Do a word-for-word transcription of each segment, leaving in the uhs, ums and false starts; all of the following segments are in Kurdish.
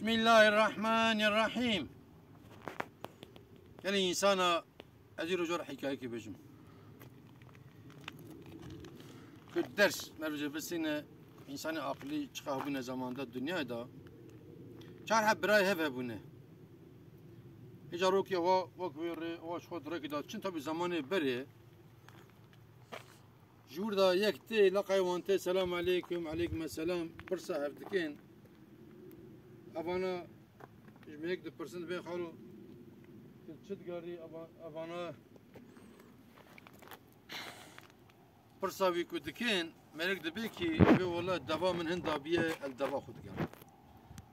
Bismillahirrahmanirrahim. Gelê însana ez îro car hikayekê bêjim. Ku ders merivê bistîne, însanê aqilî çiqa hebûne zamanda dinyayê de. Çar heb birayê hev hebûne. Hêca rokê wa wek wê rê wa ji xwe di rêkê de çin, tabî zamanê berê. Ji wir de yek tê, laqayê wan tê, selam aleykum, aleykum selam, pirsa hev dikin. Evana ji mêrik dipirsin, dibê xalo, tu çi digerî? Eva-, evana pirsa wî ku dikin, mêrik dibê kî, dibê wela deva min hin dabiye, el deva xwe digerim.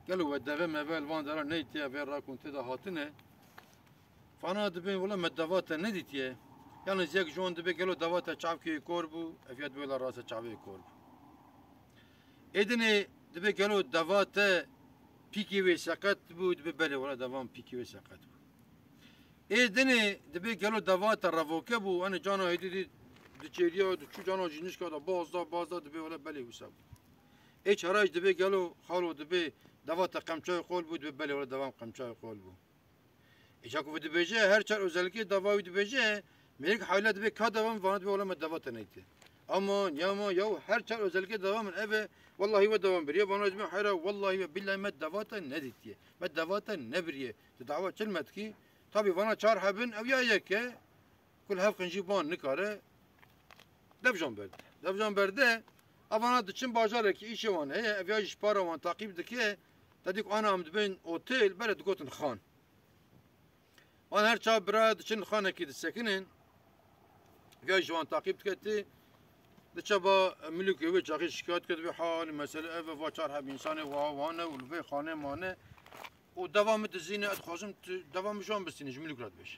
Gelo we deve meve li van dera neytiye, vê rakon tê de hatine. Fana dibên, wela me deva te nedîtiye. Yalnız yek ji wan dibê, gelo deva te çavkê kor bû, ev ya dibê, wela raste çavê kor bû. Ê dinê dibê, gelo deva te pîkê wê seqet bû? Dibê, belê, wela deva min pîkê wê seqet bû. Ê dinê dibê, gelo deva te revoke bû? Enê cana hêdî dî diçêriya, diçû cana jî nişka da, baz da, baz da, dibê, wela belê wisa bû. Ê çara jî dibê, gelo xalo, dibê deva te qemçayê qol bû? Dibê, belê, wela deva min qemçayê qol bû. Îca ku dibêje, her çar özellikê dava wî dibêje, mêrik hewle dibê, ka dava min? Vana dibê, wela me dava te neytê. Ama, ya ma, yaw, her çar özellikê dava min ev e, wellahî we dava min biriye, vana dibê, heyra, wellahî we billahî me dava te nedîtiye. Me dava te nebiriye. Tu dawa çil me dikî? Tabî vana çar hebin, ew ya yek e, ku li hev qin jî ban nikare. Devjan berde. Devjan berde, evana diçin bajarekî, îşê wan heye, ev ya jî ji para wan taqîb dike, te dî ku ana em dibên otel, bere digotin xan. Wan her çar bira diçin xanekî disekinin. Viya ji wan taqîb dike, tê diçe ba milûkê wê çaxê şikayet dike, dibê halî mesele ev e, va çar heb însanê wa wan e û li vê xanê mane û deva min dizîne, ez dixwazim tu deva min ji wan bistînî, ji milûk re dibêje.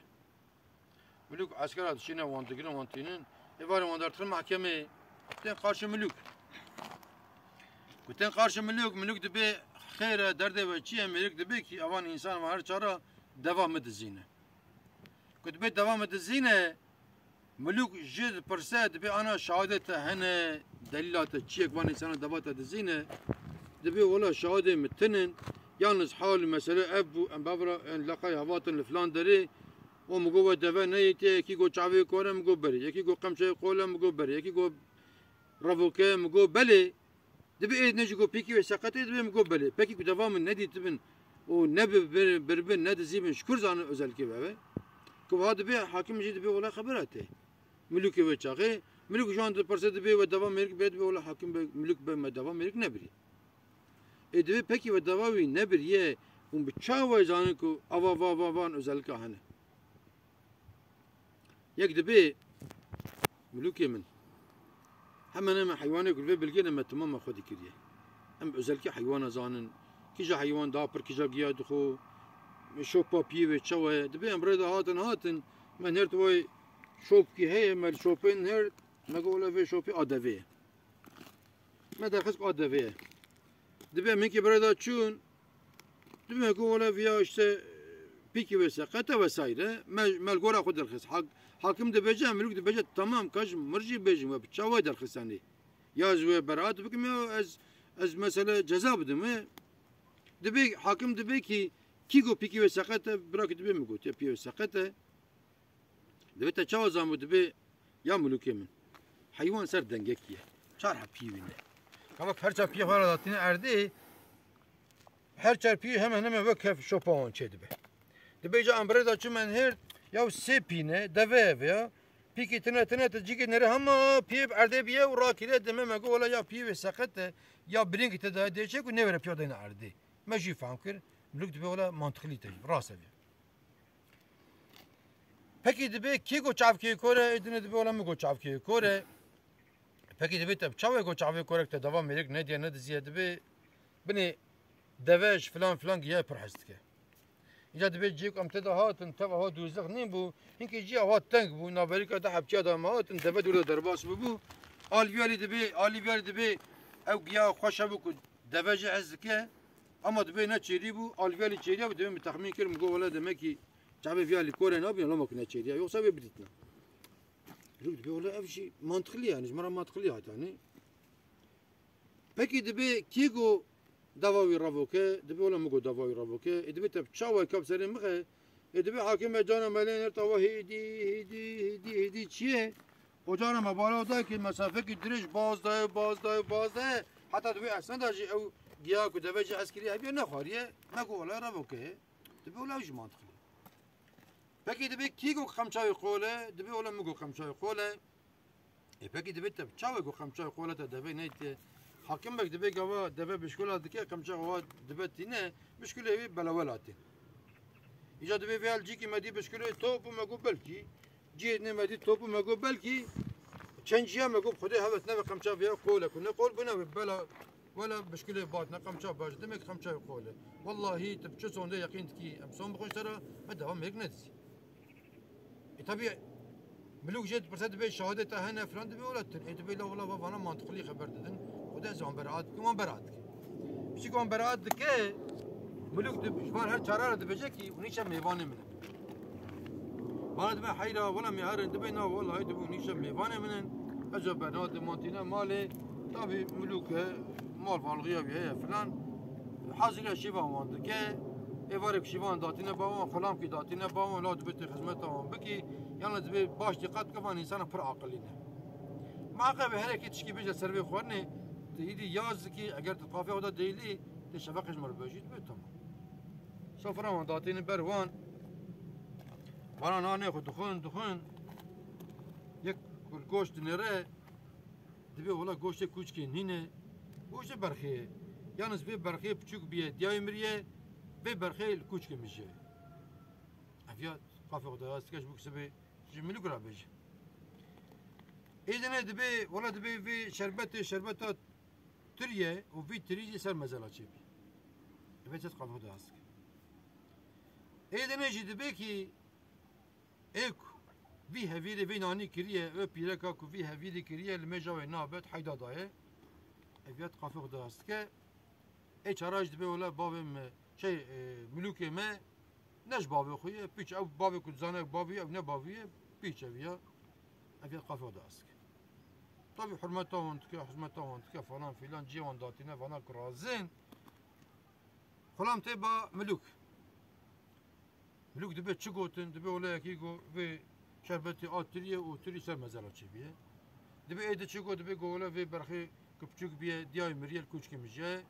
Milûk eskera dişîne, wan digirin, wan tînin. Êvarê wan derdixin mehkemê. Tên qarşî milûk. Ku tên qarşî milûk, milûk dibê, xêr e, derdê we çi ye? Mêrik dibê kî evan însan, evan her çara deva min dizîne. Ku dibê deva min dizîne, milûk jê dipirse, dibê ana şahidê te hene, delîla te çi ye ku van însana deva te dizîne? Dibê wela şahidê min tinin, yalnız hal mesele ev bû, em bevra, em leqay hevatin li filan derê, û min got we deve neyê tê, yekî got çavê kor e, min got berê, yekî got qemçeyê qol e, min got berê, yekî got revoke ye, min got belê. Dibê ê ne jî got pêkî wê seqet e, dibê min got belê. Pekî ku deva min nedîtibin û ne bi-, bir-, biribin, ne dizîbin, ji kur zanin özellikê bi ev e? Ku wiha dibê hakim jî dibê wela xebera tê. Milûkê wê çaxê, milûk ji wan dipirse, dibê we deva mêrik bê, dibê wela hakim be, milûk be, me deva mêrik nebiriye. Ê dibê pekî we deva wî nebiriye, hûn bi çawa zanin ku ava va va van özellikê hene? Yek dibê, milûkê min, hemen hemen heywanê ku li vê bilgê ne me timama xwe dikiriye. Em özelkî heywana zanin, kîja heywan da pir, kîja giya dixwe, şopa piyê wê çawa ye. Dibê em rê de hatin, hatin, me nêrt wayê şopkî heye, me li şopê nêrt, me got wele vê şopê a devê ye. Me derxist ku a devê ye. Dibê em hinkê bi rê de çûn, dibê ku wele viya işte pîkî wê seqet e vesaire. Me, me li gora xwe derxist. Hak-, hakim dibêje, milûk dibêje, tamam, ka ji mir jî bêjin, we bi çawa derxistanê? Ya ez wê beraat bikim ya ez, ez mesele ceza bidim wê. Dibê, hakim dibê kî, kî got pîkî wê seqet e, bira kî dibê min gotiye pîkî wê seqet e. Dibê te çawa zanbû? Dibê ya milûkê min, heywan ser dengekî ye. Çar heb piyê wî ne. Kavak her çar piyê xwe re datîne erdê, her çar piyê hemen hemen wek hev şopa wan çêdibe. Dibê ca em bi rê de çûme nihêr, ya sê pî ne, deve ev ya. Pîkî tine tine te cîkê nêre hema piyê bi erdê biye û rakiriye, dime me got wela ya piyê wê seqet e, ya birîngî te daye dê çê ku nêwere piya deyne erdê. Me jî fehm kir, milûk dibê wela mantiqlî te, rast ev ya. Pekî dibê kê got çavkê kor e, ê dinê dibê wela min got çavkê kor e. Pekî dibê te çawa got çavê korek te deva mêrik nediye, nediziye, dibê binê deve ji filan filan giya pir hez dike. Îca dibê cihê ku em tê de hatin, tev awa dûzix nîn bû, hinkê cî awa teng bû, naverîka de hepçiya de me hatin, deve dûr de derbas bûbû. Alviyalî dibê, alviyalî dibê ew giya xweş hebû ku deve jî hez dike, ama dibê ne çêrî bû, alviyalî çêriya bû, dibê min texmîn kir, min got wele demekî çavê viyalî kore nabî, loma ku ne çêriya, yoksa vê bidîtina. Rûk dibê wele ev jî mantiqlî yani, ji me re mantiqlî hat yani. Pekî dibê kî got Dava wî revoke, dibê wela min got dava wî revoke. Ê dibê te çawa kap serê mixe? Ê dibê hakime cana me lê nirta we hêdî, hêdî, hêdî, hêdî çi ye? O cana me bala da ki mesafekî dirêj baz daye, baz daye, baz daye. Heta dibê esnada jî ew giya ku deve jî eskirî hebiye nexwariye. Me got wela revoke ye. Dibê wela ew jî mantiqlî. Pekî dibê kî got qemça wî qol e? Dibê wela min got qemça wî qol e. Ê pekî dibê te çawa got qemça wî qol e te devê neytê? Hakim bek dibê gava deve bişkula dike qemça wa dibe tîne bişkulê wî belewela tîn. Îca dibê vê hel cîkî me dî bişkulê top û me got belkî. Cihê nê me dî top û me got belkî çend ciya me got Xwedê hevet nebe qemça vêya qol e ku ne qol bûne wê bela wela bişkulê bat ne qemça baş demek qemça wî qol e. Wellahî tu bi çi sondê yeqîn dikî em son bixwin ji te re me dewa mêk nedizî. E, tabii, milûk jê dipirse dibê şahadê te hene filan dibê wela tune. E, dibê la wela va vana mantiqlî xeber didin. Xwedê ez wan beraat dikim, wan beraat dikim. Piçik wan beraat dike, milûk dib-, ji van her çara re dibêje ki hûn îşev mêvanê min in. Vana dibê heyra, wela me herin dibê na, wela hey dibû hûn îşev mêvanê min in. Ez ê bernadê mantîne malê. Tabii milûk e, mal varlığı ya heye filan. Hazire şîvan wan dike. Êvarê ku şîvan datîne ba wan, xulamkî datîne ba wan, la dibê tu xizmeta wan bikî. Yalnız dibê baş dîqet bike, van însana pir aqilî ne. Miheqe bi herekî tişkî bêje ser vê xwarinê, tu îdî yaz dikî, eger tu qafê xwe de dêlî, tê şefeqê ji me re bêjî, dibê tamam. Sofra wan datîne ber wan. Vana nanê xwe dixwin, dixwin. Yek goşt dinêre, dibê wela goştê kûçkê nîne. Goştê berxê ye. Yalnız vê berxê piçûk bîye, diyayê miriye, vê berxê li kûçkê min jê. Ev ya qafê xwe dayaz dike ji bo ku sibê ji milûk re bêje. Ê dinê dibê, wela dibê vê şerbetê, şerbeta tiriye û vî tirî jî ser mezela çêbî. Ev çet qafê xwe dayaz dike. Ê dinê jî dibê ki Ê ku vî hevîrê vê nanî kiriye, wê pîreka ku vî hevîrî kiriye, li mêja wê nabe, heyda daye. Ev ya qafê xwe derast dike. Ê çara jî dibê wele bavê me, şey, e, milûkê me ne ji bavê xwe ye, pîç ew bavê ku dizane bavê ye, ew ne bavê ye, pîç ev ya. Ev ya qafê xwe derast dike. Tabî hurmeta wan dike, hizmeta wan dike, falan filan, cihê wan datîne, vana ku razin. Xulam tê ba milûk. Milûk dibê çi gotin? Dibê wele yekî got, vê şerbetê a tirî ye û tirî ser mezela çêbîye. Dibê ê di çi got? Dibê got, wele vê berxê ku piçûk bîye, diyayê miriye, li kûçkê min jî ye.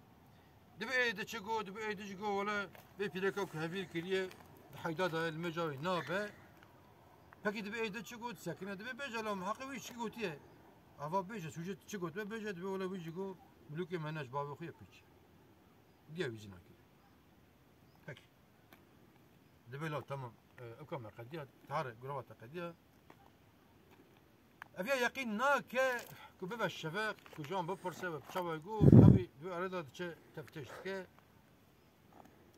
Dibê ê di çi got? Dibê ê di jî got, wele vê pîreka ku hevîr kiriye, di heyda daye, li mêja wê nabe. Pekî dibê ê di çi got? Sekine dibê bêje, la miheqê wî çi gotiye? Ava bêje, sûcê çi gotiye bêje, dibê wele wî jî got, milûkê me ne ji bavê xwe ye, pîç. Diya wî jî nakiriye. Pekî. Dibê la tamam. E, ewka me qediya, tare gurava te qediya. Ev ya yeqîn nake ku bibe şeveq, ku ji wan bipirse we bi çawa got, tabî di wê arê de diçe teftêş dike.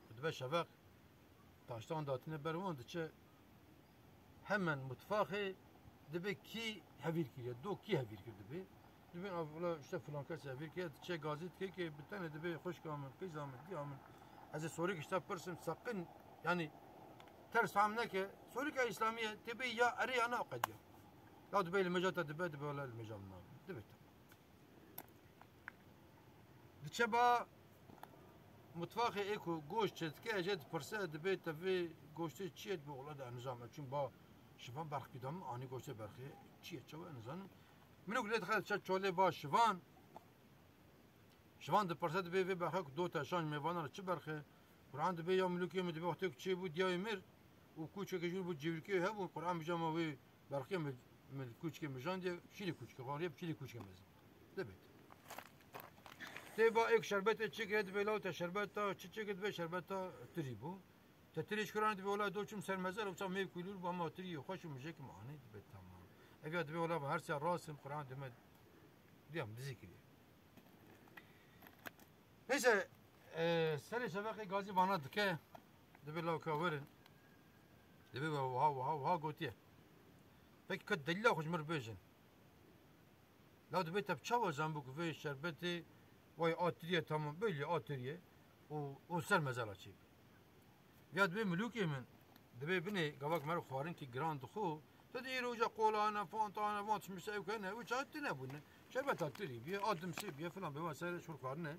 Ku dibe şeveq, taştan datîne ber wan diçe hemen mutfaxê dibê kî hevîr kiriye, do kî hevîr kir dibê. Dibê, "Av, wela işte filan kes hevîr kiriye", diçe gazî dike ki bi tenê dibê xwişka min, qîza min, diya min. Ez ê sorîk işte pirsim, seqin, yani ters fam neke. Sorîka îslamiye, tê bê ya erê ya na qediya. Ya dibê li mêja te dibe, dibê wela li mêja min nabe. Dibê te. Diçe ba mutfaxê ê ku goşt çêdike, jê dipirse, dibê te vê goştê çi ye, dibê wela de nizam e. Çün ba şivan berx pîda min, anî goştê berxê çi ye, çawa nizanim. Milûk lê dixe diçe çolê ba şivan. Şivan dipirse, dibê vê berxe ku do te şan mêvanan re çi berxe? Quran dibê ya milûkê min dibê wextê ku çêbû diyayê mir û kûçeke jûr bû cêwirkê hebû. Quran bije ma wê Berxê min, min kûçkê mijandiye, şîrê kûçkê, xwariyê şîrê kûçkê mezin. Dibêt. Tê ba êk şerbetê çêkirê, dibê law te şerbeta, çi çêkir, dibê şerbeta tirî bû. Te tirî ji kuran dibê wela do çûm ser mezar, wisa mêv kulûr bû, hema tirî xweş û mijek min anî, dibê tamam. Ev ya dibê wela her sê rast im, Quran dime diyam dizî kiriye. Neyse, e, serê şeveqê gazî vana dike, dibê law ka werin. Dibê we wiha, wiha, wiha gotiye. Peki ka delîla xwe ji min re bêjin. La dibê te bi çawa zanbû ku vê şerbetê vay a tiriye tamam, belli a tiriye û, û ser mezela çê bî. Ya dibê milûkê min, dibê binê gavak me re xwarinkî giran dixwe, te dê îro uca qolane, fantane, van tişt mişte ew kene, ew çawa tune bûne. Şerbeta tirî bîye, a dimsê bîye filan bê, van serê şûr xwarine.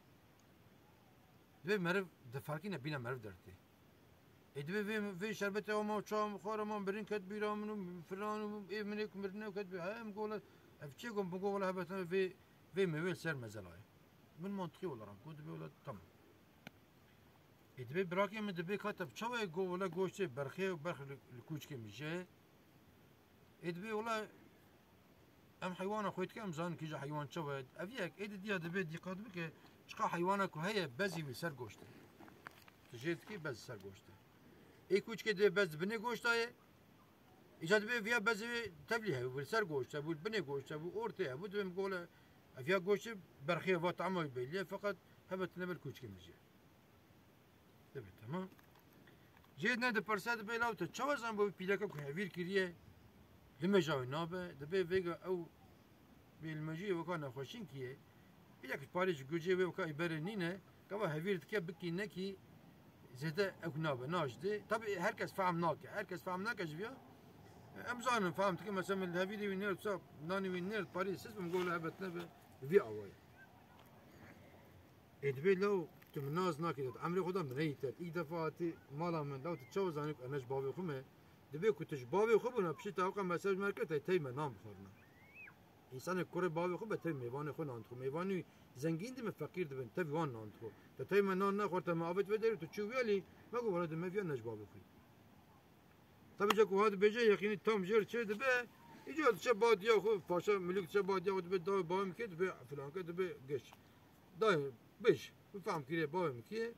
Divê meriv diferkîne bîna meriv dertê. Ê divê vê, vê şerbetê ama çawa xwara man birin ket bîra min û filan û ê min ê ku mirine ket bîra. He, em gola, ev çê gom, bi gola hebetine vê, vê mêvê li ser mezela ye. Min mantiqî olarak got, divê ola tamam. Ê divê birakê min dibê ka tev çawa ye go wele goştê berxê û berx li, li kûçkê min jê. Ê divê wela em heywana xwe dike, em zanin kîja heywan çawa ye. Ev yek, ê di diya divê dîqat bike, çiqa heywana ku heye bezî wî ser goşt e. Tu jê dikî bez ser goşt e. Ê kûçkê divê bez di binê goşta ye. Îca divê viya bezê wê tevlî hebû, li ser goşt hebû, li binê goşt hebû, ortê hebû, divê min gole ev ya goştê berxê va tama wî belî ye, feqet hebe tine ber kûçkê min jê. Divê, temam. Jê ne dipirse, dibê law te çawa zan bo pîleke ku hevîr kiriye, limeja wê nabe, dibê vêga ew bêlimejiyê weka nexweşinkî ye. Pîlek parê ji gucê wê weka îberê nîne, gava hevîr dike bikî nekî zêde ew nabe, naştê. Tabi her kes fehm nake. Her kes fehm nake ji viya. Em zanin fehm dike, mesela min li hevîrê wî nêrd, sa nanî wî nêrd, parê sis bim gole hebet nebe, vî awayî. Ê dibê law tu min nas nakî, tu emrê xwe da min neyî te. Îlk defa hatî mala min, law tu çawa zanî ku ez ne ji bavê xwe me? Dibê ku tu ji bavê xwe bûna, piştî te ewqa mesaj me kir, te tey me nan bixwarina. Însanê kurê bavê xwe be tey mêvanê xwe nan dixwe. Mêvanî zengîn dibin, feqîr dibin, tevî wan nan dixwe. Te tey me nan nexwar, te me avêt vê derê, tu çû wî alî, me got, wela tu me viya ne ji bavê xwe. Tabi ca ku hat bêje, yexînî tam jêr çê dibe, îca diçe badiya xwe, paşa milûk diçe badiya xwe dibe, dawê bavê min kê dibe, filan ke dibe geç. Dayê, bêj, min fehm kiriye bavê min kê ye.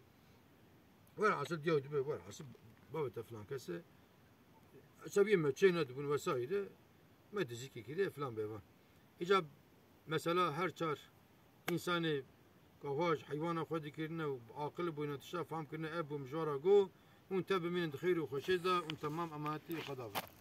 Were hasil diya dibe, were hasil bavê te filan kes e. Sebiyê me çê nedibûn vesaire, me dizîkî kiriye filan bêvan. Îca mesela her çar însanê ka xwe ji heywana xwe dikirine û bi aqil bûyne tişta fam kirine, ev bû mijwara go, hûn te bimînin di xêr û xweşê de, hûn temam emanetî Xweda bin.